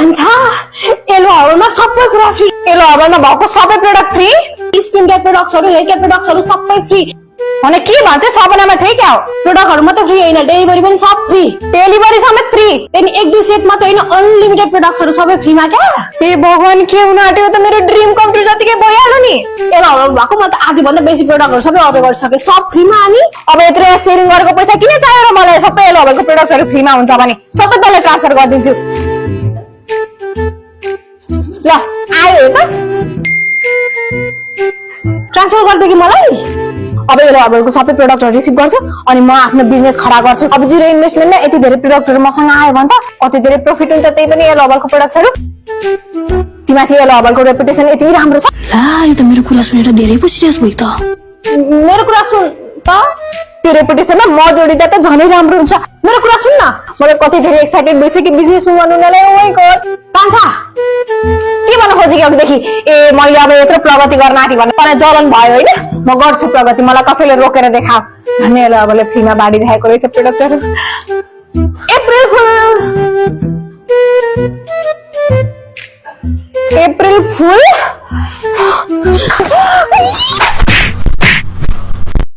कान्छा एलो हबरमा सबै कुरा फ्री एलो हबरमा भएको सबै प्रोडक्ट फ्री स्किन केयर प्रोडक्ट्सहरु हेयर केयर प्रोडक्ट्सहरु सबै फ्री भने के भन्छ सबैनामा चाहिँ क्या हो प्रोडक्टहरु मात्र फ्री हैन डेलिभरी पनि सब फ्री डेलिभरी समेत फ्री अनि एक दुई सेट मात्र हैन अनलिमिटेड प्रोडक्ट्सहरु सबै फ्रीमा क्या ए भगवान के हुन आट्यो त मेरो ड्रीम कम ट्रु जतिकै भइहाल्यो नि एलो हबरमा भएको म त आधी भन्दा बेसी प्रोडक्टहरु सबै अर्डर गरिसके सब फ्रीमा अनि अब यत्रो सेयरिङ गरेको पैसा किन चाहियो र मलाई सबै एलो हबको प्रोडक्टहरु फ्रीमा हुन्छ भने सबै तँलाई ट्रान्सफर गरिदिन्छु ल आयो त ट्रान्सफर गर्दै कि मलाई अब एलो हबको सबै प्रोडक्टहरु रिसिभ गर्छु अनि म आफ्नो बिजनेस खडा गर्छु अब जिरो इन्भेस्टमेन्टमा यति धेरै प्रोडक्टहरु मसँग आयो भने त कति धेरै प्रॉफिट हुन्छ त्यही पनि एलो हबको प्रोडक्टहरु तिमीमाथि एलो हबको रेपुटेसन यति राम्रो छ ला यो त मेरो कुरा सुनेर धेरै पो सिरियस भइ त मेरो कुरा सुन त त्यो रेपुटेसनमा म जोडिदा त झनै राम्रो हुन्छ मेरो कुरा सुन न मलाई कति धेरै एक्साइटेड भइसक्यो बिजनेस गर्नुलाई ओ माय गॉड कान्छा के भन्न खोजेको अघिदेखि ए मैले अब यत्रो प्रगति गर्न आँटी भने तँलाई जलन भयो हैन म गर्छु प्रगति मलाई कसैले रोकेर देखाऊ भन्ने अब फ्रीमा बाँडिरहेको रहेछ प्रोडक्टहरु एप्रिल फुल